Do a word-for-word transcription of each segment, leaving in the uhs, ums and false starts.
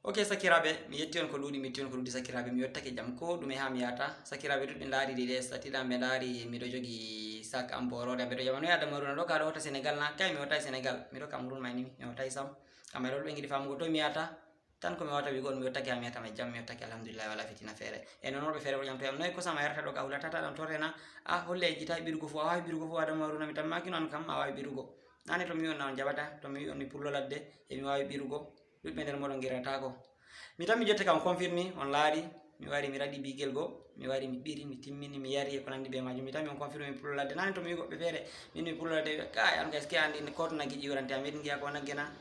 Ok, sakiraaɓe, mi yetti on ko ɗuuɗi, mi yetti on ko ɗuuɗi, sakiraaɓe, mi yottake jam ko ɗume haa mi yahata. Sakiraaɓe ɗuɗɓe ndaari ɗi ɗe stati ɗam, ɓe ndaari miɗo jogi sak am, booroore am, ɓe ɗo ƴama, "Noy Adama Haruna ɗo, ka ɗo hota Senegal na?" Kay, mi hotaay Senegal, miɗo Cameroun may ni, mi hotaay sam. Kamɓe ɗo ɓe ngiɗi faamugo to mi yahata. Tan ko mi wawata wi'go on, mi yottake haa mi yahata, mi jam, mi yottake, alhamdulillahi, wala fitina feere. E non, woɓɓe feere ɗo ƴamtoyam, "Noy kosam a yarata ɗo, ka hulata, ta ɗam torre na?" A holli a yejjitaay ɓirugo fuu, a waawi ɓirugo fuu, Adama Haruna, mi tammaaki no an kam a waawi ɓirugo. Naane to mi wi'i on na on jaɓata, to mi wi'i on mi pullo ladde, e mi waawi ɓirugo. Ɗuɗɓe nder mooɗon ngiɗataako. Mi tammi jotta kam confirmi, on laari, mi wari, mi raɗi bigel go, mi wari, mi ɓiri, mi timmini, mi yari e ko nandi be maajum. Mi tammi on confirmi mi pullo ladde. Naane to mi wi'i goɗɗo feere, min mi pullo ladde, "Kay, an kay, est-ce que an ɗin ko to nagge ƴiwrante am, min ngi'a ko nagge na?"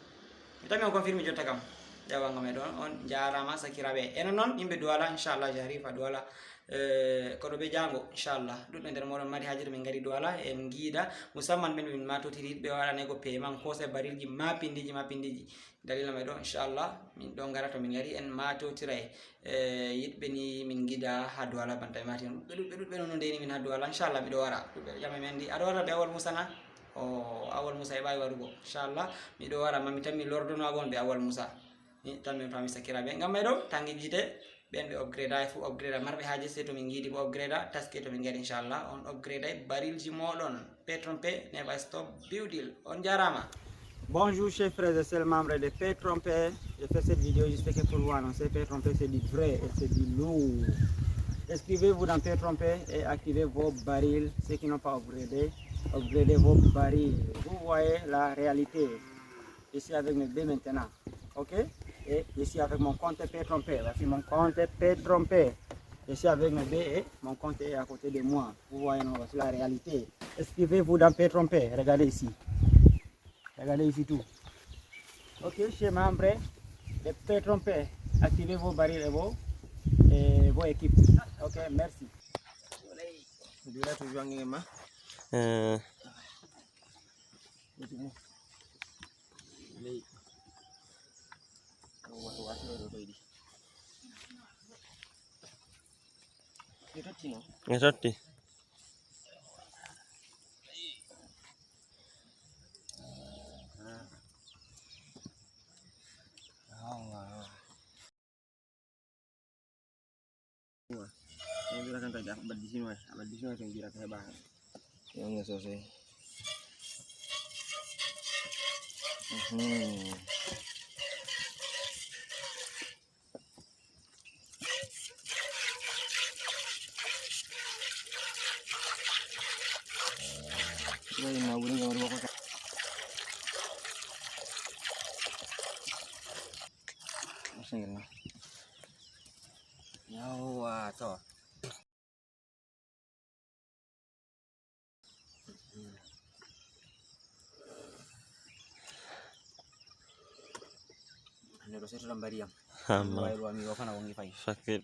Mi tammi on confirmi jotta kam. Yawa, ngam e ɗon, on njaaraama sakiraaɓe. E non non, yimɓe Douala, inchallah, j'arrive à Douala. Eh, kono be jaango, inchallah. Ɗuɗɓe nder mooɗon mari haaje to min ngari Douala, en ngiida, musamman ɓen min maatotiri, ɓe waɗane ko paiement, kose barilji, mapindiji, mapindiji. Dalila may ɗo, inchallah, min ɗo ngara to min ngari, en maatotiray. Eh, yiɗɓe ni min ngiida haa Douala banta e maati. Ɗuɗɓe, ɗuɗɓe, ɗuɗɓe non ndeni min haa Douala, inchallah, miɗo wara. Ɗuɗɓe ƴama min anndi, "Aɗa wara be Awal Musa na?" O, Awal Musa heɓaay warugo. Inchallah, miɗo wara, ma mi tammi lordono agon be Awal Musa. Mi tammi on fami sakiraaɓe. Ngam may ɗo, tangi gite, ɓen ɓe upgrade ay fu upgrade, marɓe haaje sey to min ngiidi bo upgrade, taske to min ngari inchallah. On upgrade ay barilji mooɗon. Petron P, never stop building. On njaaraama. Bonjour chers frères et sœurs membres de Petron P. Je fais cette vidéo juste que pour vous annoncer, Petron P c'est du vrai et c'est du lourd. Inscrivez-vous dans Petron P et activez vos barils. Ceux qui n'ont pas upgradé, upgradez vos barils. Vous voyez la réalité. Je suis avec mes B maintenant. Ok? Et je suis avec mon compte Petron P. Voici mon compte Petron P. Je suis avec mes B et mon compte est à côté de moi. Vous voyez, non, voici la réalité. Inscrivez-vous dans Petron P. Regardez ici. Regardez ici tout. Ok, chers membres de Petron P, activez vos barils et vos, et vos équipes. Ok, merci. Dula tu juangi ma. Eh. Ley. Wato wato ɗo ɗo ɗo ɗi. Ɗi totti no? Ɗi totti. Ah. Ah, ah. Ɗon jura kan kadi a ɓaddi sinoy, a ɓaddi sinoy kan jura ka heɓa. Yonge sosai. Mhm. Ɗo ina wuri ngam ruwa ko ka. Yawwa, to. Neɗɗo seetuɗo mbariyam. Amma. Wayru ami o fana wongi fay. Fakket.